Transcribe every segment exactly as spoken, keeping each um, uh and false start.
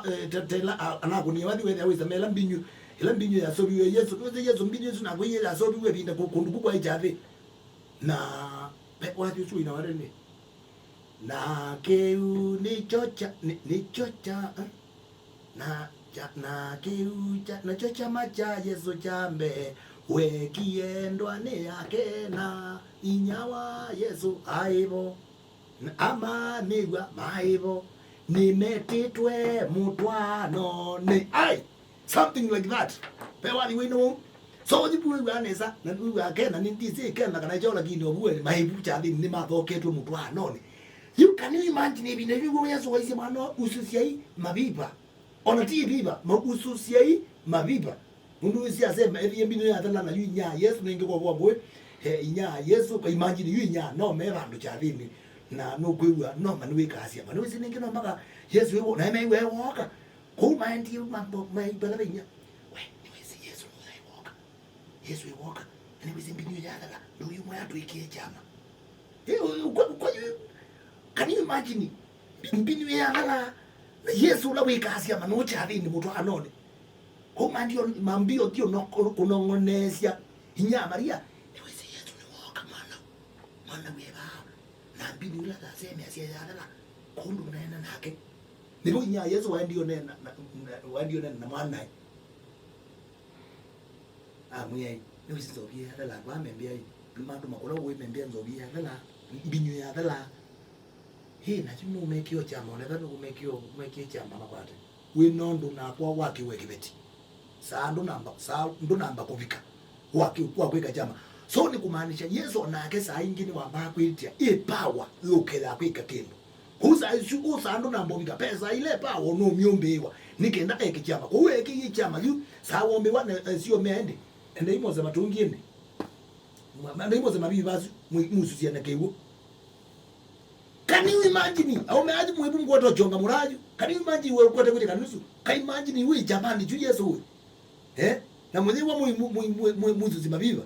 eh, ta, ta ĩla, a-, anakũnie wathi wethĩa wĩsa mela mbinyu, ĩla mbinyu yasoviwe Yesũ. Nĩwĩsĩ Yesũ mbinyu ĩsu nakwĩie yasoviwe ĩvinda kũ-, kũndũ kũkwaĩ kyathĩ. Na pe-, wathi ũsu wĩna warene. Na kĩu nĩkyo kya, nĩ-, nĩkyo kya, eh? Na kya, na kĩu kya, nakyo kyama kya Yesũ kya mbee wekie ndwanĩ yake, na inya wa Yesũ aĩ vo. Na amanĩw'a maĩ vo, nĩmetĩtwe mũtwaanonĩ. Ai, something like that. Ve wathi wĩna ũu. So, ũthi vu wĩw'aa nesa, na wĩw'aa kena, nĩ ndisi kena kana kyo, lakini ovueli maivu kyathĩnĩ nĩmathoketwe mũtwaanonĩ. You, can you imagine ĩvinda yĩu Yesũ waisye mwana ũsusyai maviva? Ona ti viva, ma-, ũsusyai maviva. Nũndũ wĩsĩ asema, ethĩie mbinyu yathela na yu inya Yesũ nĩngĩ kwa ngũĩ, eh, inya Yesũ, ka imagine yu inya no me vandũ kyathĩnĩ, na nũkwĩw'a no ma nĩwĩkaa syama. Nĩwĩsĩ nĩngĩ no mpaka Yesũ ĩwo, na emeĩw'a ewoka. Kũu maendie mambo, maibala ve inya. We, nĩwĩsĩ Yesũ nũyaĩ woka. Yesũ ĩwoka, na nĩwĩsĩ mbinyu yathela, ndũyumwe atwĩkĩe kyama. Eh, u-, u-, kwa, kwa, can you imagine? Mbi-, mbinyu yathela, na Yesũ ũla wĩkaa syama nũkyathĩnĩ mũtwaanonĩ. Kũu mandio, mambio thio no kũ-, kũnong'oneesya. Inya Maria, nĩwĩsĩ Yesũ nĩwoka mwana. Mwana wĩ vaa. Na mbinyu ila thasemeasya yathela, kũndũ neena nake. Nĩvo inya Yesũ waendie ũneena na, na, waendie ũneena na mwanae. Amwĩa, "Nĩwĩsĩ nzovi yathela, andũ amembĩa, nĩmatũma kũla ũĩ membĩa nzovi yathela, mbinyu yathela." Ĩ, nakyu nũmekĩo kyama, onetha nũkũmekĩo, mekie kyama makwate. Wĩ nondũ nakwa wakĩwe kĩveti. Saa ndũnamba, saa ndũnamba kũvika wa kĩ-, wa kwĩka kyama. So nĩ kũmaanisha Yesũ onake saa ingĩ nĩwambaa kwĩtya ĩ power yũke ya kwĩka kĩndũ. Kũu saa isu, ũũ saa ndũnamba ũvika, pesa ile power nũmyũmbĩĩwa nĩ kenda eke kyama. Kũu ekĩie kyama yu, saa wombĩwa na, eh, sio meende. Endei mose matũngi ende. Ma-, ma-, endei mose mavivi vasu, mũ-, mũsusie na kĩw'ũ. Can you imagine? Aume aji mwibu mkwata uchonga muraju. Can you imagine we ukwata kule kanusu? Can you imagine we jamani juu Yesu we? Eh? Na mwenye wa mwi-, mwi-, mwi-, mwi-, mwi-, mwizuzi maviva.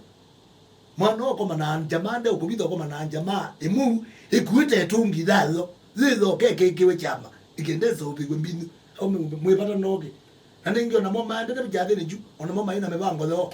Mwana okoma na njama nde ukubitha okoma na njama. Imu, ikuite tungi thalo. Zitho keke kiwe chama. Ikendeza ubiwe mbinu. Aume mwipata noke. Na ningi ona mo maendete bijathini juu. Ona mo maina mibango yo.